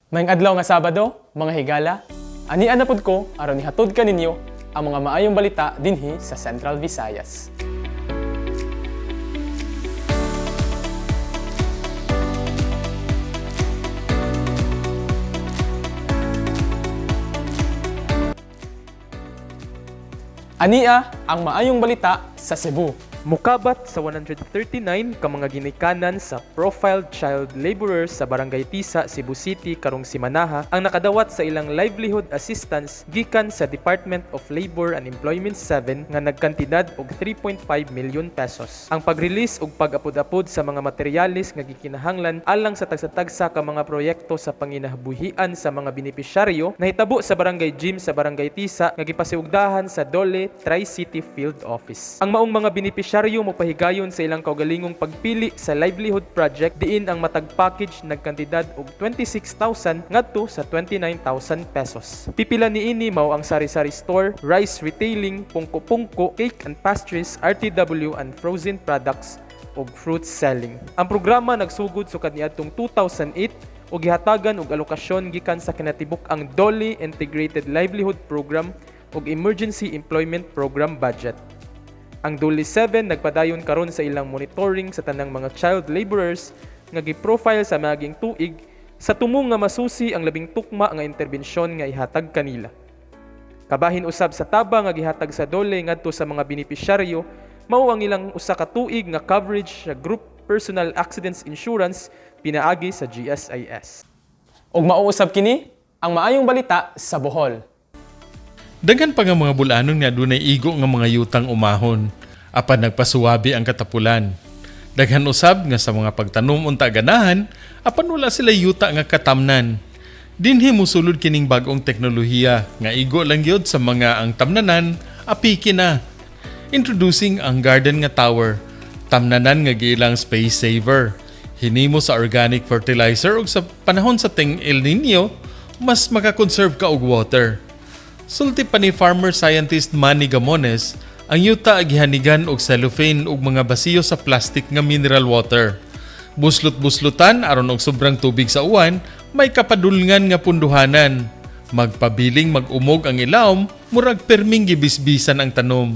Maayong adlaw nga Sabado, mga higala, ania na pud ko aron ihatod kaninyo ang mga maayong balita dinhi sa Central Visayas. Ania ang maayong balita sa Cebu. Mukabat sa 139 ka mga ginikanan sa profiled child laborers sa Barangay Tisa, Cebu City karong simanaha ang nakadawat sa ilang livelihood assistance gikan sa Department of Labor and Employment 7 nga nagkantidad og 3.5 million pesos. Ang pag-release ug pag-apod-apod sa mga materyales nga gikinahanglan alang sa tagsa-tagsa ka mga proyekto sa panginabuhian sa mga benepisyaryo nahitabo sa Barangay Gym sa Barangay Tisa nga gipasiugdahan sa DOLE Tri-City Field Office. Ang maong mga benepisyaryo mopahigayon sa ilang kaugalingong pagpili sa livelihood project diin ang matag package nagkantidad og 26,000 ngadto sa 29,000 pesos. Pipila niini mao ang sari-sari store, rice retailing, pungko-pungko, cake and pastries, RTW and frozen products ug fruit selling. Ang programa nagsugod sukad niadtong 2008 ug gihatagan og alokasyon gikan sa kinatibuk-ang DOLE Integrated Livelihood Program ug Emergency Employment Program budget. Ang DOLE 7 nagpadayon karon sa ilang monitoring sa tanang mga child laborers nga gi-profile sa miaging tuig sa tumong nga masusi ang labing tukma nga interbensyon nga ihatag kanila. Kabahin usab sa tabang nga gihatag sa DOLE ngadto sa mga benepisyaryo mao ang ilang usa ka tuig nga coverage sa Group Personal Accidents Insurance pinaagi sa GSIS. Ug mao usab kini ang maayong balita sa Bohol. Daghan pa nga mga bulanon nga adunay igo nga mga yutang umahon apan nagpasuwabi ang katapulan. Daghan usab nga sa mga pagtanom unta ganahan apan wala sila yuta nga katamnan. Dinhi mosulod kining bag-ong teknolohiya nga igo lang gyud sa mga ang tamnanan apiki na. Introducing ang garden nga tower, tamnanan nga giilang space saver. Hinimo sa organic fertilizer ug sa panahon sa ting El Nino, mas makakonserve ka og water. Sulti pa ni farmer scientist Manny Gamones, ang yuta gihanigan og cellophane ug mga basiyo sa plastic nga mineral water. Buslot-buslotan aron og sobrang tubig sa uwan, may kapadulngan nga punduhanan. Magpabiling mag-umog ang ilawom, murag perming gibisbisan ang tanom.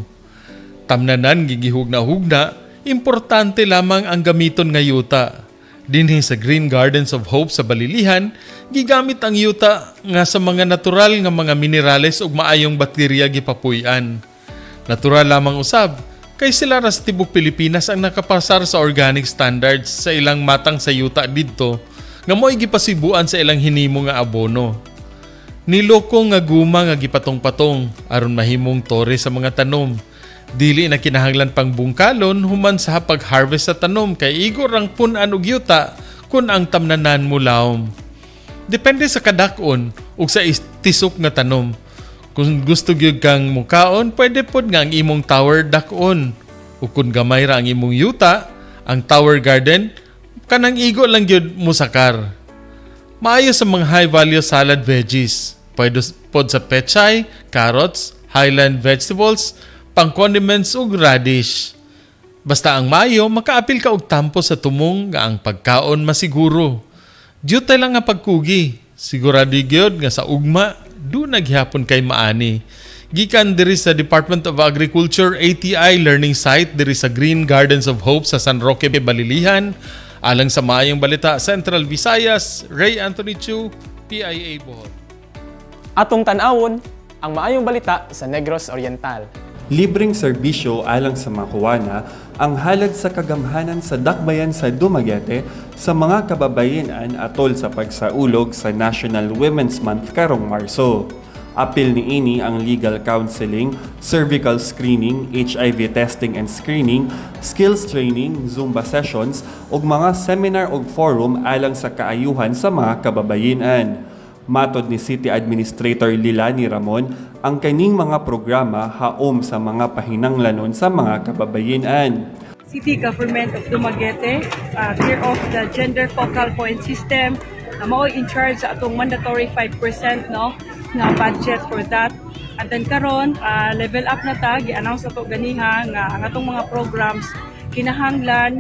Tamnanan gigihugna-hugna, importante lamang ang gamiton nga yuta. Dinhi sa Green Gardens of Hope sa Balilihan, gigamit ang yuta nga sa mga natural nga mga minerales ug maayong bakterya gipapuy-an. Natural lamang usab, kay sila ra sa tibok Pilipinas ang nakapasar sa organic standards sa ilang matang sa yuta didto nga mo'y gipasibuan sa ilang hinimo nga abono. Niloko nga guma nga gipatong-patong aron mahimong tore sa mga tanom. Dili na kinahanglan pang bungkalon human sa pag-harvest sa tanom kay igo rang pun-an og yuta kun ang tamnanan mo lawom. Depende sa kadak-on ug sa tisok nga tanom. Kung gusto gyud kang mukaon, pwede pod nga ang imong tower dak-on. Ug kun gamay ra ang imong yuta, ang tower garden kanang igo lang gyud musakar. Maayo sa mga high value salad veggies. Pwede pod sa pechay, carrots, highland vegetables, pang condiments ug radish. Basta ang maayo, makaapil ka og tampo sa tumong nga ang pagkaon masiguro. Diutay lang nga pagkugi. Sigurado gyud nga sa ugma, duna gihapon kay maani. Gikan diri sa Department of Agriculture ATI Learning Site diri sa Green Gardens of Hope sa San Roque, Balilihan. Alang sa maayong balita, Central Visayas, Ray Anthony Chu, PIA Bohol. Atong tan-awon ang maayong balita sa Negros Oriental. Libreng serbisyo alang sa mga kuwana ang halad sa kagamhanan sa dakbayan sa Dumaguete sa mga kababayenan atol sa pagsaulog sa National Women's Month karong Marso. Apil niini ang legal counseling, cervical screening, HIV testing and screening, skills training, Zumba sessions ug mga seminar ug forum alang sa kaayuhan sa mga kababayenan. Matod ni City Administrator Lilani Ramon, ang kaning mga programa haom sa mga pahinanglanon sa mga kababayenan. City Government of Dumaguete, care of the Gender Focal Point System, na mao in charge sa atong mandatory 5%, no, nga budget for that. And then karon level up na ta, gi-announce ato ganiha nga ang atong mga programs kinahanglan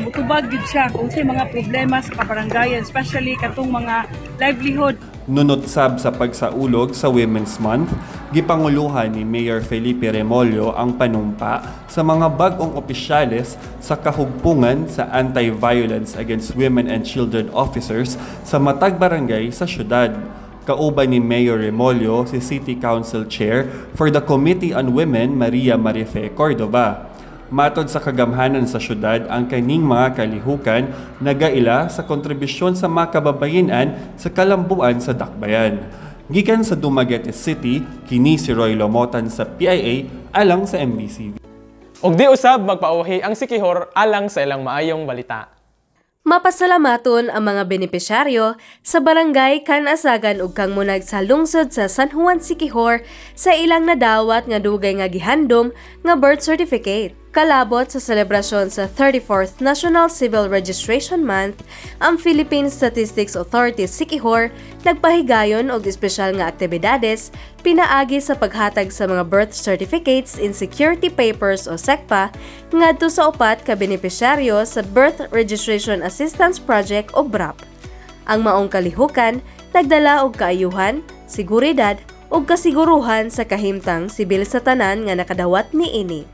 mutubag gid siya kung unsay mga problema sa kabarangayan, especially katong mga livelihood. Nunot sab sa pagsaulog sa Women's Month, gipanguluhan ni Mayor Felipe Remollo ang panumpa sa mga bag-ong opisyales sa kahugpungan sa Anti-Violence Against Women and Children Officers sa matag barangay sa syudad. Kauban ni Mayor Remollo si City Council Chair for the Committee on Women Maria Marife Cordova. Matod sa kagamhanan sa syudad, ang kaning mga kalihukan nagaila sa kontribusyon sa mga kababayenan sa kalambuan sa Dakbayan. Gikan sa Dumaguete City, kini si Roy Lomotan sa PIA alang sa MBCV. Ug di usab magpauhi ang Siquijor alang sa ilang maayong balita. Mapasalamaton ang mga benepisyaryo sa barangay Kanasagan ug Kangmunag sa lungsod sa San Juan, Siquijor sa ilang nadawat nga dugay nga gihandom nga birth certificate. Kalabot sa selebrasyon sa 34th National Civil Registration Month, ang Philippine Statistics Authority Siquijor nagpahigayon og espesyal nga aktibidades pinaagi sa paghatag sa mga birth certificates in security papers o SECPA ngadto sa upat ka benepisyaryo sa Birth Registration Assistance Project o BRAP. Ang maong kalihukan nagdala og kaayuhan, seguridad ug kasiguruhan sa kahimtang sibil sa tanan nga nakadawat niini.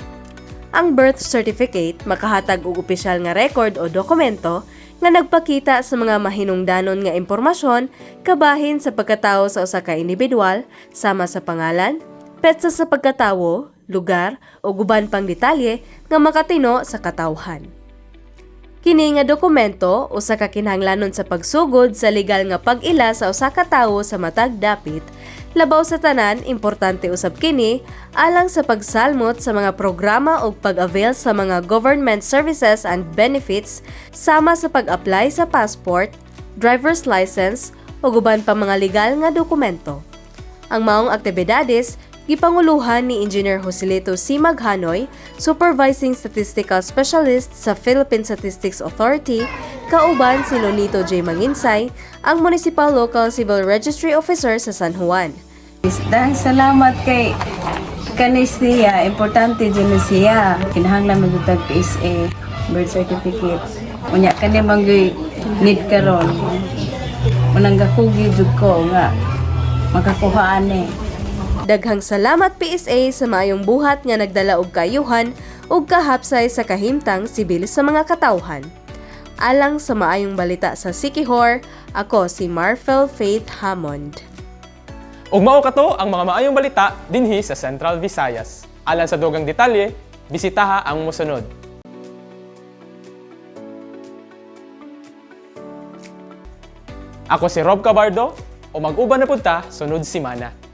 Ang birth certificate makahatag og opisyal nga record o dokumento nga nagpakita sa mga mahinungdanon nga impormasyon kabahin sa pagkatawo sa usa ka individual, sama sa pangalan, petsa sa pagkatawo, lugar o uban pang detalye nga makatino sa katawhan. Kini nga dokumento usa ka kinahanglanon sa pagsugod sa legal nga pag-ila sa usa ka tawo sa matag dapit. Labaw sa tanan, importante usab kini alang sa pagsalmot sa mga programa ug pag-avail sa mga government services and benefits, sama sa pag-apply sa passport, driver's license ug uban pa mga legal nga dokumento. Ang maong aktibidades gipanguluhan ni Engineer Joselito C. Maghanoy, Supervising Statistical Specialist sa Philippine Statistics Authority, kauban si Lonito J. Manginsay, ang Municipal Local Civil Registry Officer sa San Juan. Dahil salamat kay kani siya, importante jud ni siya. Kinahanglan man jud tag PSA birth certificate. Unya kani man gyud need karon. Unang gakugi jud ko nga makakuha ani. Daghang salamat, PSA, sa maayong buhat nga nagdala og kaayuhan ug kahapsay sa kahimtang sibil sa mga katawhan. Alang sa maayong balita sa Siquijor, ako si Marfel Faith Hammond. Ug mao kato ang mga maayong balita dinhi sa Central Visayas. Alang sa dugang detalye, bisitaha ang mosunod. Ako si Rob Cabardo, o mag-uban na punta sunod simana.